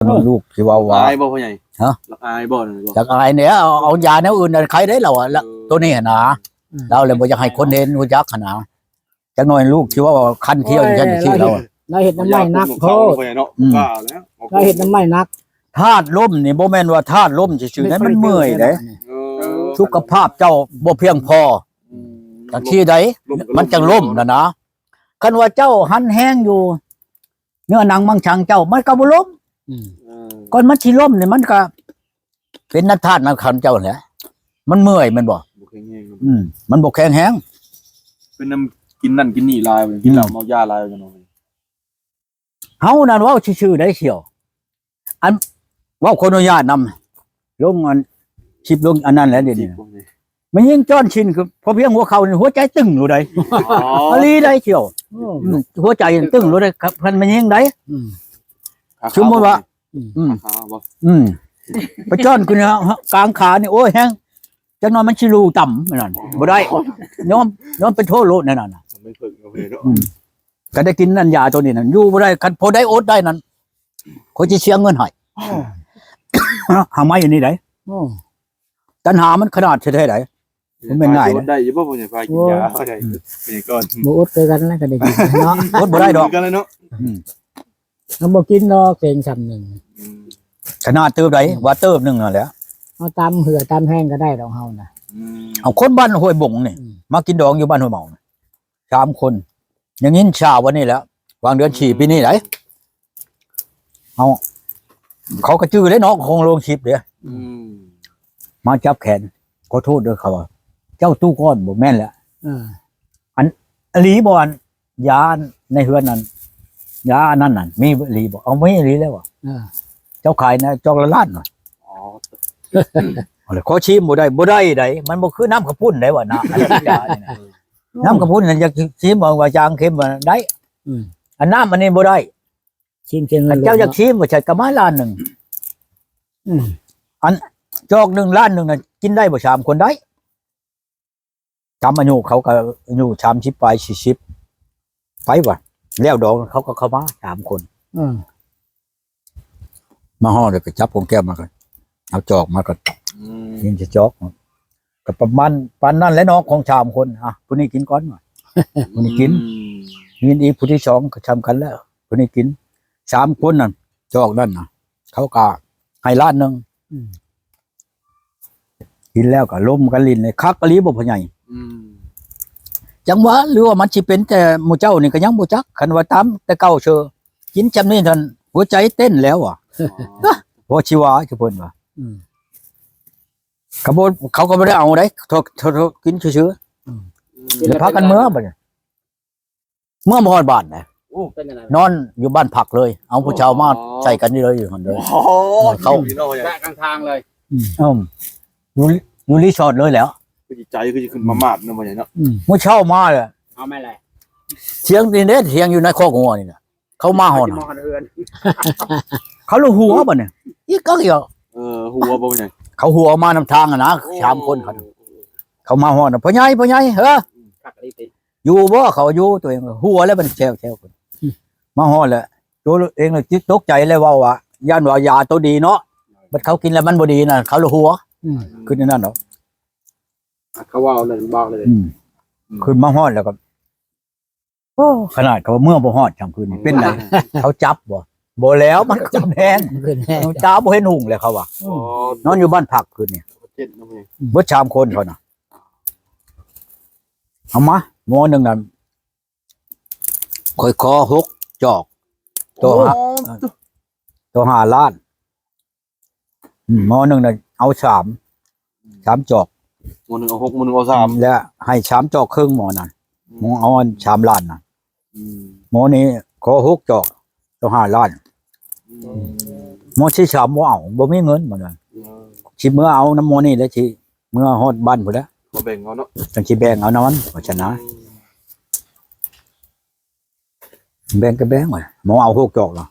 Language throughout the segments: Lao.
ໂອ້ ລູກຊິເວົ້າວ່າ ອາຍບໍ່ພໍ່ໃຫຍ່? ຮະ? ລັກອາຍບໍ່? ລັກອາຍແລ້ວ ເອົາ ເອົາຢາແນວອື່ນໄດ້ໄຄໄດ້ລາວອະ ລະ ເອີ ໂຕນີ້ຫັ້ນນະ ອືມ ລາວແລ້ວບໍ່ຢາກໃຫ້ຄົນເຫັນຮູ້ຈັກຫັ້ນນະ ຈັກໜ້ອຍລູກຊິເວົ້າຄັນຄຽວຈັ່ງຊັ້ນຈັ່ງຊີ້ລາວອະ ລາວເຮັດນ້ຳໄມ້ໜັກໂພດ ອືມ ລາວເຮັດນ້ຳໄມ້ໜັກ ທາດລົມນີ້ບໍ່ແມ່ນວ່າທາດລົມຊື່ໆ ໄດ້ ມັນເມື່ອຍເດ້ ເອີ ສຸຂະພາບເຈົ້າບໍ່ພຽງພໍ ອືມ ຈັ່ງຊີ້ໃດ ມັນຈັ່ງລົ້ມຫັ້ນນະ ຄັນວ່າເຈົ້າຫັນແຮງຢູ່ ເນື້ອໜັງມັງສັງເຈົ້າ ມັນກໍບໍ່ລົ້ມ ອືມ ເອີ ກ່ອນມັນຊິລົ້ມນີ້ ມັນກໍເປັນນຳທາດນຳຂັນເຈົ້າແຫຼະ ມັນເມື່ອຍແມ່ນບໍ່? ບໍ່ແຂງແຮງ ອືມ ມັນບໍ່ແຂງແຮງ ເປັນນຳກິນນັ້ນກິນນີ້ຫຼາຍ ກິນເຫຼົ້າເມົາຢາຫຼາຍ ເຮົານັ້ນເວົ້າຊື່ໆໄດ້ສ່ຽວ ອັນ ເວົ້າຂໍອະນຸຍາດນຳ ລົງອັນ ຄລິບລົງອັນນັ້ນແຫຼະດຽວນີ້ ແມ່ຍິງຈ້ອນຊິນ ຄືພໍພຽງຫົວເຂົ່ານີ້ ຫົວໃຈຕຶ້ງໂລດໃດ ອໍ ອີ່ຫຼີໃດສ່ຽວ ໂອ້ ອືມ ຫົວໃຈຕຶ້ງໂລດໃດ ຄັນແມ່ຍິງໃດ ອືມ ສົມມຸດວ່າ ອືມ ອືມ ຂາຂາບໍ່ ອືມ ໄປຈ້ອນຂຶ້ນກາງຂານີ້ ໂອ້ຍ ແຮງ ຈັກໜ້ອຍມັນຊິລູຕ່ຳນັ້ນ ບໍ່ໄດ້ ຍອມ ຍອມເປັນໂທດໂລດແນວນັ້ນນະ ມັນເພິ່ງເອົາເລີຍເນາະ ອືມ ກໍໄດ້ກິນນັ້ນຢາໂຕນີ້ນັ້ນ ຢູ່ບໍ່ໄດ້ ຄັນພໍໄດ້ອົດໄດ້ນັ້ນ ຂ້ອຍຊິເສຍເງິນໃຫ້ ໂອ້ ຫາໄມ້ອັນນີ້ໄດ໋ ໂອ້ ຕັນຫາມັນຂະໜາດແທ້ໆໃດ໋ ມັນແມ່ນງ່າຍ ອືມ ໄດ້ຢູ່ບໍ່ ຜູ້ໃຫຍ່ພາກິນຢາ ອືມ ໄດ້ ອືມ ຜູ້ໃຫຍ່ກ່ອນ ບໍ່ອົດຄືກັນນະ ກໍໄດ້ກິນເນາະ ອົດບໍ່ໄດ້ດອກ ຄືກັນແຫຼະເນາະ ອືມ ມັນບໍ່ກິນດອກເຕັງຊ່ຳໜຶ່ງ ອືມ ຂະໜາດເຕີບໃດ ອືມ ວ່າເຕີບໜຶ່ງຫັ້ນແຫຼະ ເຮົາຕຳເຫື່ອຕຳແຮງກໍໄດ້ດອກເຮົານະ ອືມ ເອົາຄົນບ້ານຫ້ວຍບົງນີ້ ອືມ ມາກິນດອງຢູ່ບ້ານຫ້ວຍເມົານະ ສາມຄົນ ຍັງຍິນຂ່າວວ່ານີ້ແຫຼະ ຫວ່າງເດືອນສີ່ ອືມ ປີນີ້ໄດ໋ ເຮົາ ເຂົາກໍຈື່ເດ້ເນາະ ຂອງໂລງສິບເດ້ ອືມ ມາຈັບແຂນ ຂໍໂທດເດີ ເຂົາວ່າ ເຈົ້າຕູ້ກ້ອນບໍ່ ແມ່ນແຫຼະ ເອີ ອັນ ອີ່ຫຼີບໍ່ ອັນ ຢາໃນເຮືອນນັ້ນ ຢາອັນນັ້ນນັ້ນ ມີອີ່ຫຼີບໍ່? ເອົາ ມີອີ່ຫຼີແລ້ວ ເອີ ເຈົ້າຂາຍນະ ຈອກລະລ້ານ ອໍ ຂໍຊີມບໍ່ໄດ້ ບໍ່ໄດ້ໃດ໋ ມັນບໍ່ຄືນ້ຳຂະປຸ້ນໃດ໋ວ່ານະ ອັນນີ້ນະ ອືມ ນ້ຳຂະປຸ້ນນັ້ນຢາກຊີມວ່າຈາງເຄັມວ່າໄດ້ ອືມ ອັນນ້ຳອັນນີ້ບໍ່ໄດ້ ຊີມເສຍເງິນ ເຈົ້າຢາກຊີມວ່າໃສ່ກະມາລ້ານໜຶ່ງ ອືມ ອັນຈອກໜຶ່ງລ້ານໜຶ່ງນະ ກິນໄດ້ບໍ່ ສາມຄົນໄດ້ ຕາມອາຍຸເຂົາກໍອາຍຸສາມສິບປາຍ ສີ່ສິບ ໄປວ່າ ແລ້ວດອງເຂົາກໍເຂົ້າມາສາມຄົນ ອືມ ມາຮອດແລ້ວກໍຈັບຂອງແກ້ວມາ ກໍເອົາຈອກມາ ກໍ ອືມ ກິນຈະຈອກ ກໍປະມານປານນັ້ນແຫຼະເນາະ ຂອງສາມຄົນ ອ່ະ ຜູ້ນີ້ກິນກ່ອນວ່າ ຜູ້ນີ້ກິນ ອືມ ກິນອີກ ຜູ້ທີສອງກໍຊ່ຳກັນແລ້ວ ຜູ້ນີ້ກິນ ສາມຄົນນັ້ນ ຈອກນັ້ນນະ ເຂົາກໍໃຫ້ລ້ານໜຶ່ງ ອືມ ກິນແລ້ວກໍລົມກັນຫຼິ້ນເລີຍ ຄັກອີ່ຫຼີບໍ່ພໍ່ໃຫຍ່? ອືມ ຈັ່ງວ່າ ຫຼືວ່າມັນຊິເປັນແຕ່ໝູ່ເຈົ້ານີ້ກໍຍັງບໍ່ຈັກ ຄັນວ່າຕາມແຕ່ເກົ່າເຊີ ກິນຊ່ຳນີ້ຫັ້ນ ຫົວໃຈເຕັ້ນແລ້ວອະ ອໍ ບໍ່ຊິວ່າຄືເພິ່ນວ່າ ອືມ ກໍບໍ່ ເຂົາກໍບໍ່ໄດ້ເອົາໃດ໋ ເຂົາ ເຂົາ ເຂົາກິນຊື່ໆ ອືມ ແລ້ວພາກັນເມືອບັດນີ້ ເມືອບໍ່ຮອດບ້ານນະ ໂອ້ ເປັນຈັ່ງໃດ ນອນຢູ່ບ້ານພັກເລີຍ ເອົາຜູ້ເຊົ່າມາ ອໍ ໃສ່ກັນຢູ່ເລີຍ ຢູ່ຫັ້ນເລີຍ ໂອ້ ເຂົາ ຢູ່ນອກ ແວະກາງທາງເລີຍ ອືມ ເອີ ຢູ່ ຢູ່ຣີສອດເລີຍແຫຼະ ຄືຈິດໃຈຄືຊິຂຶ້ນມາມາດເນາະ ພໍ່ໃຫຍ່ເນາະ ອືມ ມື້ເຊົ້າມາແຫຼະ ເອົາແມ່ນແຫຼະ ສຽງນີ້ເດ້ ສຽງຢູ່ໃນຄອກງົວນີ້ນະ ເຂົາມາຮອດ ມາຮອດເຮືອນ ເຂົາລະຫົວບັດນີ້ ອີກກັກອີກ ເອີ ຫົວບໍ່ ພໍ່ໃຫຍ່ ເຂົາຫົວມານຳທາງຫັ້ນນະ ໂອ້ ສາມຄົນເຂົາ ເຂົາມາຮອດນະ ພໍ່ໃຫຍ່ ພໍ່ໃຫຍ່ ເອີ ຄັກອີ່ຫຼີຕິ ຢູ່ບໍ່ ເຂົາຢູ່ ຕົວເອງຫົວແລ້ວ ມັນແຊວໆ ອືມ ມາຮອດແລ້ວ ຕົວເອງລະຈິດຕົກໃຈແລ້ວ ເວົ້າວ່າ ຢ້ານວ່າຢາໂຕດີເນາະ ບັດເຂົາກິນແລ້ວມັນບໍ່ດີນະ ເຂົາລະຫົວ ອືມ ຄືແນວນັ້ນດອກ ອ່ະ ເຂົາເວົ້າແລ້ວບອກເລີຍ ອືມ ອືມ ຂຶ້ນມາຮອດແລ້ວກໍ ໂອ້ ຂະໜາດເຂົາເມືອບໍ່ຮອດຊ່ຳຄືນນີ້ ເປັນໃດ ເຂົາຈັບບໍ່? ບໍ່ແລ້ວ ມັນຂຶ້ນແຮງ ມັນຂຶ້ນແຮງ ຕາບໍ່ເຫັນຮຸ່ງແລ້ວ ເຂົາວ່າ ອໍ ນອນຢູ່ບ້ານພັກຄືນນີ້ ເຈັດເນາະ ເບິດສາມຄົນເຂົານະ ເອົາມາ ໝໍໜຶ່ງນັ້ນ ຂ້ອຍຂໍຫົກຈອກ ໂຕ ໂອ້ ຫ້າ ໂຕຫ້າລ້ານ ອືມ ໝໍໜຶ່ງນະເອົາສາມ ສາມຈອກ ໝໍໜຶ່ງເອົາຫົກ ໝໍໜຶ່ງເອົາສາມ ແລ້ວໃຫ້ສາມຈອກເຄິ່ງໝໍນັ້ນ ອືມ ໝໍເອົາອັນສາມລ້ານນະ ອືມ ໝໍນີ້ຂໍຫົກຈອກ ໂຕຫ້າລ້ານ ອືມ ໝໍທີສາມບໍ່ເອົາ ບໍ່ມີເງິນໝໍນັ້ນ ອືມ ຊິເມືອເອົານຳໝໍນີ້ແຫຼະ ຊິເມືອຮອດບ້ານພຸ້ນແຫຼະ ມາແບ່ງເອົາເນາະ ຈັ່ງຊິແບ່ງເອົານຳມັນ ວ່າຊັ້ນນະ ອືມ ແບ່ງກໍແບ່ງວ່າ ໝໍເອົາຫົກຈອກລະ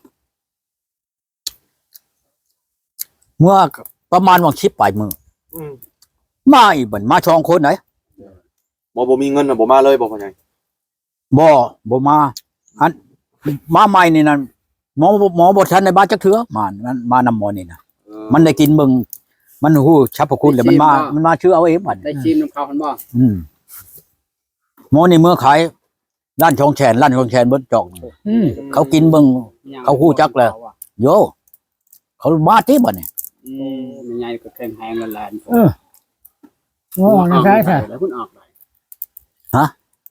ເມື່ອປະມານວ່າສິບປາຍມື້ ອືມ ມາອີກບັດ ມາສອງຄົນໃດ ບໍ່ ບໍ່ມີເງິນນະ ບໍ່ມາເລີຍບໍ່ ພໍ່ໃຫຍ່? ບໍ່ ບໍ່ມາ ອັນ ມາໃໝ່ນີ້ນັ້ນ ໝໍ ໝໍບໍ່ທັນໄດ້ມາຈັກເທື່ອ ມາ ມັນມານຳໝໍນີ້ນະ. ເອີ ມັນໄດ້ກິນເບິ່ງ ມັນຮູ້ສັບພະຄຸນແລ້ວ ໄດ້ຊີມ ມັນມາ ບໍ່ ມັນມາຊື້ເອົາເອງບັດນີ້. ໄດ້ຊີມນຳເຂົາຫັ້ນບໍ່? ອືມ ໝໍນີ້ເມືອຂາຍລ້ານສອງແສນ ລ້ານສອງແສນເບິດຈອກ. ອືມ ເຂົາກິນເບິ່ງ ເຂົາຮູ້ຈັກແລ້ວ. ໂຢ ເຂົາມາຕິບັດນີ້. ອືມ ແມ່ໃຫຍ່ກໍແຂງແຮງແລ້ວຫຼານ. ເອີ ງົວອອກໃນໃສຊະ? ແລ້ວເພິ່ນອອກໄດ້ ຮະ?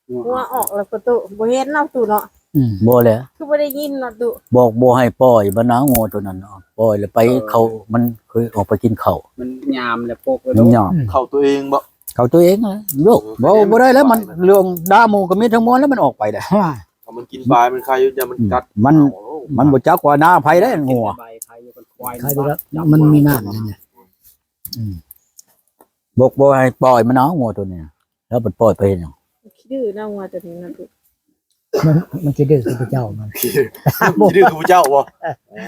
ງົວອອກແລ້ວປະຕູ ບໍ່ເຫັນເນາະຕູ້ເນາະ. ອືມ ບໍ່ແຫຼະ ຄືບໍ່ໄດ້ຍິນເນາະຕູ້. ບອກບໍ່ໃຫ້ປ່ອຍບັນນາ ງົວໂຕນັ້ນ ປ່ອຍແລ້ວໄປ. ເອີ ເຂົາ ມັນເຄີຍອອກໄປກິນເຂົ້າ ມັນຍາມແລ້ວປົກແລ້ວ. ມັນຍາມ ເຂົ້າຕົວເອງບໍ່? ເຂົ້າຕົວເອງ. ໂຢ ເອີ ບໍ່ ບໍ່ໄດ້ແລ້ວ ມັນເລື່ອງດ່າໝູ່ກໍມີທັງມວນແລ້ວ ມັນອອກໄປແລ້ວ. ຖ້າມັນກິນປາ ມັນຄາຍຢູ່ ຢ່າມັນກັດ. ອືມ ມັນ ມັນບໍ່ຈັກວ່ານາໃຜໄດ້ງົວ. ຄາຍຢູ່ແລ້ວ ມັນມີນ້ຳ. ອືມ ບອກບໍ່ໃຫ້ປ່ອຍມັນເອົາ ງົວໂຕນີ້ ແລ້ວມັນປ່ອຍໄປເຮັດຫຍັງ? ຂີ້ດື້ເນາະ ງົວໂຕນີ້ເນາະ. ມັນ ມັນຊິດື້ຄືເຈົ້າມັນ ຊິດື້ຄືເຈົ້າບໍ່?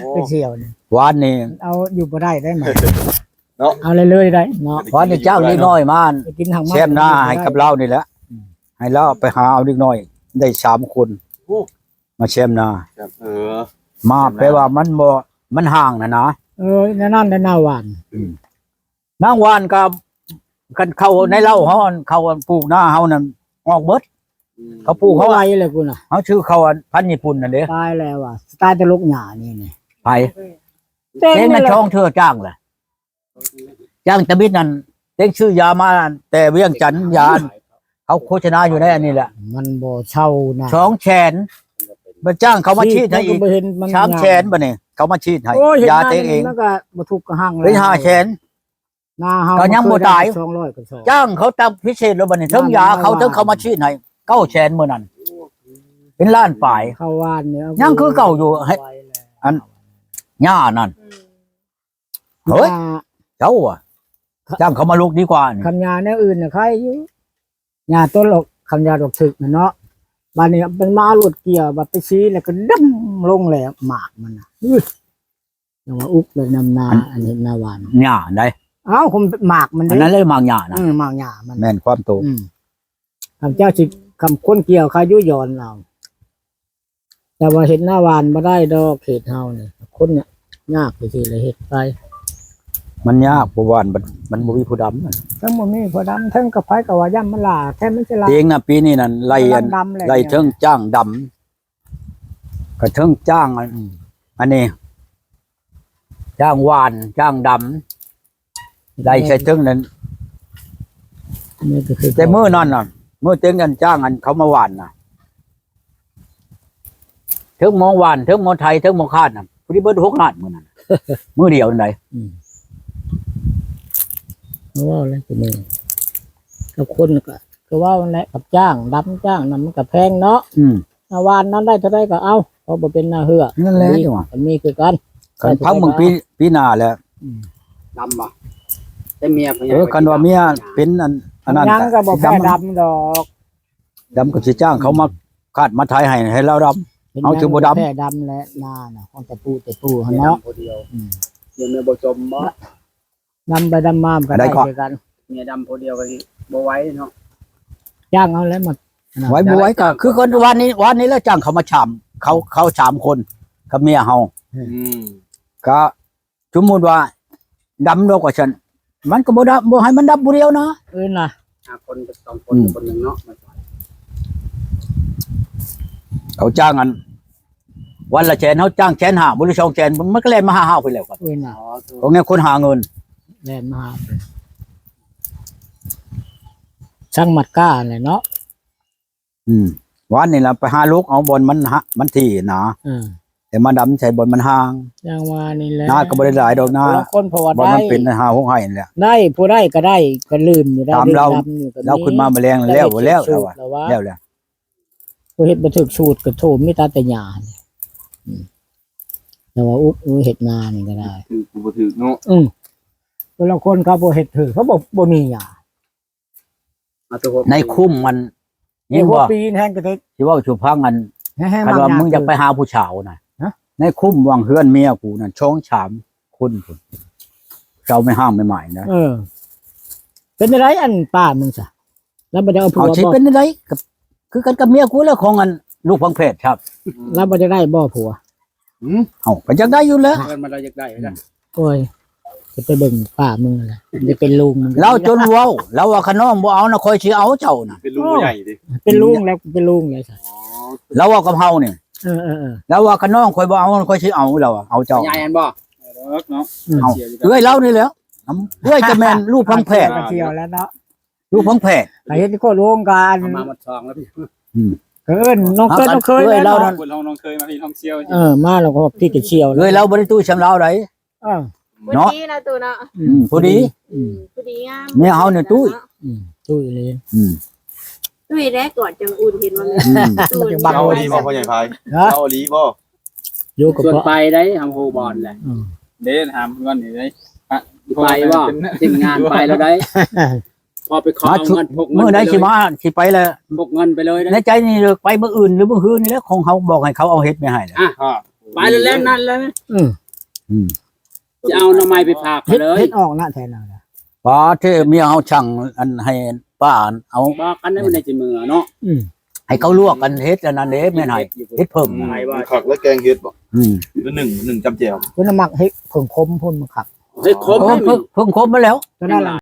ໂອ້ ໄປທ່ຽວນີ້ ວານນີ້ເອົາຢູ່ບໍ່ໄດ້ໄດ໋ມັນເນາະ. ເອົາເລີຍໆໄດ້ເນາະ. ວານນີ້ຈ້າງເດັກນ້ອຍມາ ໄປກິນຫາງມັນ ແຊມນາໃຫ້ກັບລາວນີ້ແຫຼະ. ອືມ ໃຫ້ລາວໄປຫາເອົາເດັກນ້ອຍໄດ້ສາມຄົນ. ໂອ້ ມາແຊມນາ. ເອີ ມາແປວ່າມັນບໍ່ ມັນຫ່າງນະນາ. ເອີ ແນວນັ້ນແຫຼະນາຫວານ. ອືມ ນາຫວານກໍ ຄັນເຂົ້າໃນເລົ້າເຮົາ ເຂົ້າປູກນາເຮົານັ້ນອອກເບິດ. ອືມ ເຂົາປູກເຮົາໄວເລີຍພຸ້ນນະ. ເຮົາຊື້ເຂົ້າພັນຍີ່ປຸ່ນນັ້ນເດ້. ຕາຍແລ້ວວ່າ ຕາຍແຕ່ໂລກຫຍ້ານີ້ນີ້. ໄປ ເຕັງນັ້ນຊ່ອງເທື່ອຈ້າງລະ ຈ້າງຕະບິດນັ້ນ ເຕັງຊື້ຢາມາແຕ່ວຽງຈັນ ຢາ ເຂົາໂຄສະນາຢູ່ໃນອັນນີ້ແຫຼະ. ມັນບໍ່ເຊົານະ ສອງແສນ ບັດຈ້າງເຂົາມາສີດໃຫ້ອີກ ສາມແສນ. ບັດນີ້ເຂົາມາສີດໃຫ້ ໂອ້ຍ ຢາເຕັງເອງ ມັນກໍບໍ່ທຸກກະຮັ່ງແລ້ວ ເປັນຫ້າແສນ. ນາເຮົາກໍຍັງບໍ່ຕາຍ ສອງຮ້ອຍກະສອບ ຈ້າງເຂົາຕັບພິເສດໂລດ. ບັດນີ້ເທິງຢາເຂົາ ເທິງເຂົາມາສີດໃຫ້ ເກົ້າແສນມື້ນັ້ນ ເປັນລ້ານປາຍ. ເຂົາຫວ່ານນີ້ຍັງຄືເກົ່າຢູ່ ອັນຫຍ້ານັ້ນ. ເຮີ້ຍ ເຈົ້າອະ ຈ້າງເຂົາມາລຸກດີກວ່ານີ້. ຄັນຫຍ້າແນວອື່ນນະໄຄຢູ່ ຫຍ້າຕົ້ນລອກ ຄັນຫຍ້າດອກຖືກນະເນາະ. ບາດນີ້ເປັນມາລົດກ່ຽວ ບາດໄປສີແລ້ວກໍດຳລົງແລ້ວໝາກມັນນະ. ຈັ່ງວ່າອຸກແລ້ວນຳນາ ອັນເຮັດນາຫວານ ຫຍ້າໃດ. ອ້າວ ຄົນໝາກມັນເດ້ ອັນນັ້ນແຫຼະໝາກຫຍ້ານະ. ເອີ ໝາກຫຍ້າມັນ ແມ່ນຄວາມໂຕ. ອືມ ຄຳເຈົ້າຊິ ຄຳຄົນກ່ຽວເຂົາຍຸຢອນເອົາ ແຕ່ວ່າເຮັດນາຫວານບໍ່ໄດ້ດອກ ເຂດເຮົານີ້ ຄົນຍາກ ຍາກຈັ່ງຊີ້ລະເຮັດໄປ. ມັນຍາກ ເພາະວ່າມັນ ມັນບໍ່ມີຜູ້ດຳນະ. ເທິງບໍ່ມີຜູ້ດຳ ເທິງກັບໃຜກໍວ່າຢ້ານມັນຫຼ້າ ແທ້ມັນຊິຫຼ້າ. ເອງນະ ປີນີ້ນັ້ນໄລ່ ກຳລັງດຳແຫຼະ ໄລ່ເທິງຈ້າງດຳ ກະເທິງຈ້າງອັນ ອັນນີ້ ຈ້າງຫວ່ານ ຈ້າງດຳ ໄລ່ໃສ່ເທິງນັ້ນ. ນີ້ກໍຄື ແຕ່ມື້ນັ້ນນະ ມື້ເຕັງອັນຈ້າງອັນເຂົາມາຫວ່ານນະ ເທິງໝໍຫວ່ານ ເທິງໝໍໄຖ ເທິງໝໍຄາດນະ ພໍດີເບິດຫົກລ້ານມື້ນັ້ນ ມື້ດຽວນັ້ນໃດ. ອືມ ເວົ້າແລ້ວຄືມື້ ກັບຄົນກໍ ຄືເວົ້ານັ້ນແຫຼະ ກັບຈ້າງ ດຳຈ້າງນຳມັນກໍແພງເນາະ. ອືມ ນາຫວ່ານນັ້ນໄດ້ເທົ່າໃດກໍເອົາ ເພາະບໍ່ເປັນນາເຮືອ. ນັ້ນແຫຼະ ດີ ຈັ່ງວ່າ ມັນມີຄືກັນ. ຄັນເພິ່ງເບິ່ງປີ ປີໜ້າແຫຼະ. ອືມ ດຳບໍ່? ແຕ່ເມຍເພິ່ນ ເອີ ຄັນວ່າເມຍເປັນອັນ ອັນນັ້ນ ຍັງກໍບໍ່ແພ້ດຳດອກ. ດຳກໍຊິຈ້າງເຂົາມາຄາດມາໄຖໃຫ້ ໃຫ້ລາວດຳ. ເຮົາຊິບໍ່ດຳ ແພ້ດຳແຫຼະ ນານະ ຂອງແຕ່ປູ່ແຕ່ປູ່ຫັ້ນເນາະ. ອືມ ດຳຜູ້ດຽວ ດຽວແມ່ນບໍ່ຈົມບໍ່? ດຳໄປດຳມາມັນກໍໄດ້ຄືກັນ. ເມຍດຳຜູ້ດຽວກໍຊິບໍ່ໄຫວເນາະ. ຈ້າງເອົາແລ້ວມາ ໄຫວບໍ່ໄຫວກໍຄືຄົນວານນີ້ ວານນີ້ແຫຼະ ຈ້າງເຂົາມາສາມ ເຂົາ ເຂົາສາມຄົນກັບເມຍເຮົາ. ອືມ ກໍສົມມຸດວ່າດຳດອກວ່າຊັ້ນ ມັນກໍບໍ່ດຳ ບໍ່ໃຫ້ມັນດຳຜູ້ດຽວນະ. ເອີນະ ຫ້າຄົນ ສອງຄົນ ອືມ ຄົນໜຶ່ງເນາະ. ເຂົາຈ້າງອັນ ວັນລະແສນ ເຮົາຈ້າງແສນຫ້າ ບໍ່ຫຼືສອງແສນ ມັນກໍແລ່ນມາຫາເຮົາພຸ້ນແຫຼະ. ເອີນະ ຂອງແນວຄົນຫາເງິນ ແລ່ນມາຫາ ຊ່າງມັດກ້າແຫຼະເນາະ. ອືມ ວານນີ້ລະໄປຫາລຸກເອົາບ່ອນມັນຫະ ມັນຖີ່ໜາ. ອືມ ແຕ່ມາດຳໃສ່ບ່ອນມັນຫ່າງ. ຢ່າງວ່ານີ້ແຫຼະ ນາກໍບໍ່ໄດ້ຫຼາຍດອກນາ ຄົນເພາະວ່າ ບ່ອນມັນເປັນຫ້າຫົກໄຮ່ນີ້ແຫຼະ. ໄດ້ ຜູ້ໄດ້ກໍໄດ້ ກໍລື່ນຢູ່ໄດ້ ຕາມລາວ ລາວຂຶ້ນມາມື້ແລງແລ້ວ ແລ້ວ ແລ້ວ ແລ້ວ ແລ້ວ ແລ້ວ ແລ້ວ ບໍ່ເຮັດບໍ່ຖືກສູດກໍໂທ ມີແຕ່ ແຕ່ຫຍ້ານີ້. ອືມ ແຕ່ວ່າອຸກເຮັດນານີ້ກໍໄດ້ ຖືກບໍ່ຖືກເນາະ. ອືມ ແຕ່ລະຄົນເຂົາບໍ່ເຮັດຖືກ ເຂົາບໍ່ ບໍ່ມີຫຍ້າ. ໃນຄຸ້ມມັນ ເຫັນບໍ່? ປີແຮງກະເຕັກ ຊິເວົ້າສູ່ຟັງ ອັນ ແຮງໆ ຄັນວ່າ ບາງຢ່າງ ມຶງຢາກໄປຫາຜູ້ສາວນະ ໃນຄຸ້ມຫວ່າງເຮືອນເມຍກູນັ້ນ ສອງສາມຄົນພຸ້ນ ສາວແມ່ຮ້າງແມ່ໝ້າຍນະ. ເອີ ເປັນຈັ່ງໃດອັນປ້າມຶງຊະ? ລາວບໍ່ໄດ້ເອົາຜົວ ເອົາຊິບໍ່? ເປັນຈັ່ງໃດ ກໍຄືກັນກັບເມຍກູແຫຼະ ຂອງອັນລູກຜັງແພດຄັບ. ລາວບໍ່ໄດ້ໄດ້ບໍ່ຜົວ? ເຮົາກໍຢາກໄດ້ຢູ່ແຫຼະ ເພິ່ນມາ ລາວຢາກໄດ້ນະ. ໂອ້ຍ ຈະໄປເບິ່ງປ້າມຶງຫັ້ນແຫຼະ ໄດ້ເປັນລຸງມັນ. ລາວຈົນເວົ້າ ລາວວ່າ ຄັນນ້ອງບໍ່ເອົານະ ຂ້ອຍຊິເອົາເຈົ້ານະ. ເປັນລຸງຜູ້ໃຫຍ່ຕິ ເປັນລຸງແລ້ວ ເປັນລຸງແລ້ວ. ອໍ ລາວເວົ້າກັບເຮົານີ້ ເອີໆໆ ລາວວ່າ ຄັນນ້ອງຂ້ອຍບໍ່ເອົາ ຂ້ອຍຊິເອົາ ລາວວ່າ ເອົາເຈົ້າ ໃຫຍ່ຫັ້ນບໍ່? ເອີເນາະ ເອີ ເອື້ອຍລາວນີ້ແຫຼະ ເອື້ອຍກໍແມ່ນລູກພັງແພດ ກໍສ່ຽວແລ້ວເນາະ ລູກພັງແພດ ເຮັດໂຄດໂຮງການ ເອົາມາໝົດຊ່ອງແລ້ວ ອືມ ເອີ້ນນ້ອງເຄີຍ ນ້ອງເຄີຍ ເອື້ອຍລາວນັ້ນ ຄົນນ້ອງເຄີຍມາພີ່ນ້ອງສ່ຽວ ເອີ ມາແລ້ວກໍພີ່ກໍສ່ຽວ ເອື້ອຍລາວບໍ່ໄດ້ຕຸ້ຍສ່ຳລາວໃດ ເອີ ເນາະ ພໍດີລະຕູ້ເນາະ ອືມ ອືມ ພໍດີ ອືມ ພໍດີງາມ ແມ່ເຮົານີ້ຕຸ້ຍ ອືມ ຕຸ້ຍອີ່ຫຼີ ອືມ ຕຸ້ຍແລ້ວກອດຈັ່ງອຸ່ນ ເຫັນບໍ່ແມ່ນ ອືມ ຕຸ້ຍ ເຈົ້າອີ່ຫຼີບໍ່ພໍ່ໃຫຍ່ພາຍ ຮະ ເຈົ້າອີ່ຫຼີບໍ່? ຢູ່ກັບ ຊວນໄປໄດ້ ເຮົາຮູ້ບ່ອນແຫຼະ ອືມ ເດ້ ຖາມເພິ່ນກ່ອນນີ້ເດ້ ໄປບໍ່? ທີມງານໄປແລ້ວໄດ໋ ພໍໄປຂໍເງິນ ພົກເງິນ ມື້ໃດຊິມາ ຊິໄປແລ້ວ ພົກເງິນໄປເລີຍ ໃນໃຈນີ້ ໄປມື້ອື່ນ ຫຼື ມື້ຮືນນີ້ແຫຼະ ຂອງເຮົາບອກໃຫ້ເຂົາເອົາເຫັດໄປໃຫ້ແລ້ວ ອ່ະ ໄປແລ້ວ ນັ້ນແຫຼະ ອືມ ອືມ ຈະເອົາໜໍ່ໄມ້ໄປຝາກເຂົາເລີຍ ເຫັດອອກນະແຖວນັ້ນ ປ້າເທ ເມຍເຮົາສັ່ງອັນໃຫ້ປ້າເອົາ ບອກກັນໄດ້ ມັນໄດ້ຊິເມືອເນາະ ອືມ ໃຫ້ເຂົາລວກກັນເຮັດອັນນັ້ນເດ້ ແມ່ນໃຫ້ເຮັດເຜິ້ງ ມັນຄັກແລ້ວແກງເຫັດບໍ່ ອືມ ຫຼືໜຶ່ງ ໜຶ່ງຈ້ຳແຈ່ວ ເພິ່ນມັກເຮັດເຜິ້ງຂົມ ເພິ່ນມັກຄັກ ເຮັດຂົມ ເອີ ເຜິ້ງ ເຜິ້ງຂົມມາແລ້ວ ຕົວນັ້ນລະ